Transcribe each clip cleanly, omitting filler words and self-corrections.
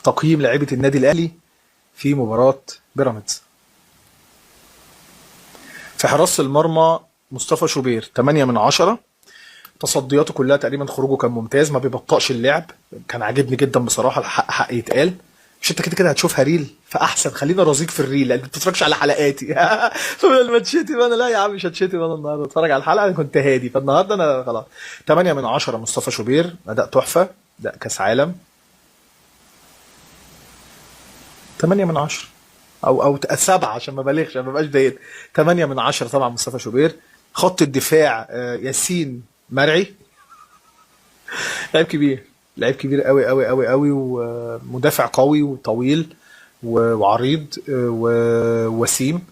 تقييم لاعيبه النادي الاهلي في مباراة بيراميدز. في حراسة المرمى مصطفى شوبير 8 من 10، تصدياته كلها تقريبا، خروجه كان ممتاز، ما بيبطأش اللعب، كان عاجبني جدا بصراحة. الحق حق يتقال، مش انت كده كده هتشوفها reel، فاحسن خلينا راضيك في ال reel لان ما بتتفرجش على حلقاتي. فبدل ما تشتم انا، لا يا عم مش هتشتم انا النهارده، اتفرج على الحلقة، انا كنت هادي، فالنهارده انا خلاص. 8 من 10 مصطفى شوبير، اداء تحفة، اداء كاس عالم. 8 من 10 او 7 عشان ما بالغش، ما بقاش ضايقت. 8 من 10 طبعا مصطفى شوبير. خط الدفاع ياسين مرعي، لعيب كبير، لعيب كبير قوي قوي قوي قوي، ومدافع قوي وطويل وعريض ووسيم.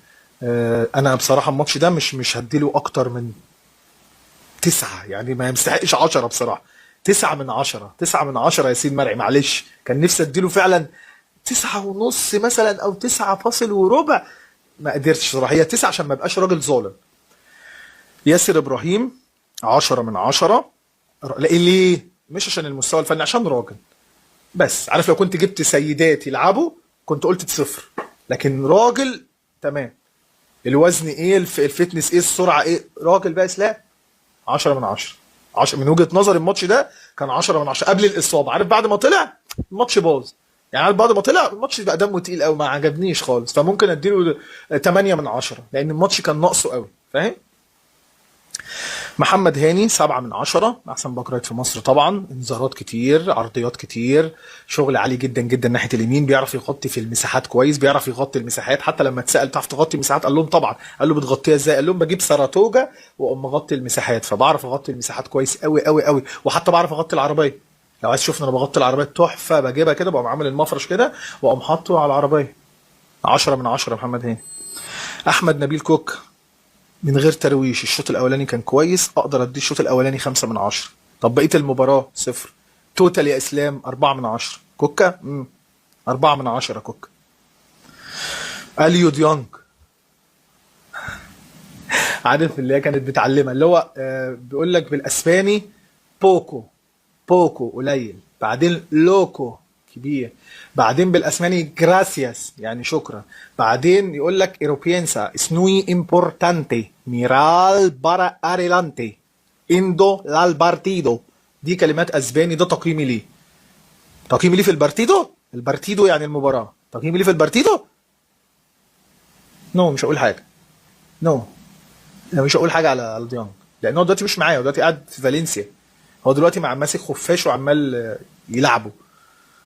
انا بصراحة الماتش ده مش هديله اكتر من 9، يعني ما يستحقش 10 بصراحة. 9 من 10، 9 من 10 ياسين مرعي. معلش كان نفسي اديله فعلا 9.5 مثلا او 9 فاصل وربع، ما قدرتش صراحة، هي 9 عشان ما ابقاش راجل ظالم. ياسر ابراهيم 10 من 10. لا ليه؟ مش عشان المستوى الفني، عشان راجل بس. عارف لو كنت جبت سيدات يلعبوا كنت قلت 0، لكن راجل تمام. الوزن ايه، ال fitness ايه، السرعة ايه، راجل بقى اسلام. 10 من 10. 10 من وجهه نظر الماتش ده كان 10 من 10 قبل الاصابة. عارف بعد ما طلع الماتش باظ، يعني عارف بعد ما طلع الماتش بقى دمه تقيل قوي، ما عجبنيش خالص، فممكن اديله 8 من 10 لان الماتش كان ناقصه قوي، فاهم؟ محمد هاني 7 من 10، احسن back right في مصر طبعا، انذارات كتير، عرضيات كتير، شغل عالي جدا جدا ناحية اليمين، بيعرف يغطي في المساحات كويس، بيعرف يغطي المساحات. حتى لما اتسال تعرف تغطي المساحات قال لهم طبعا، قال له بتغطيها ازاي؟ قال لهم بجيب ساراتوجا واقوم مغطي المساحات، فبعرف اغطي المساحات كويس قوي قوي قوي، وحتى بعرف اغطي العربية. لو عايز تشوفني انا بغطي العربية تحفة، بجيبها كده بقوم عامل المفرش كده واقوم حاطه على العربية. 10 من 10 محمد هاني. احمد نبيل كوك من غير ترويش، الشوط الاولاني كان كويس، اقدر اديه الشوط الاولاني 5 من 10. طب بقية المباراة 0. total يا اسلام 4 من 10. كوكا 4 من 10 كوكا. اليو ديانج، عارف اللي هي كانت بتعلمها، اللي هو بيقول لك بالاسباني poco poco قليل، بعدين loco كبير، بعدين بالاسباني gracias يعني شكرا، بعدين يقول لك ero piensa es muy importante mirar para adelante indo al partido. دي كلمات اسباني. ده تقييمي ليه، تقييمي ليه في ال partido. ال partido يعني المباراة. تقييمي ليه في ال partido no، مش هقول حاجة، no انا مش هقول حاجة على ديانج، لان هو دلوقتي مش معايا، هو دلوقتي قاعد في فالنسيا، هو دلوقتي مع ماسك خفاش وعمال يلعبه.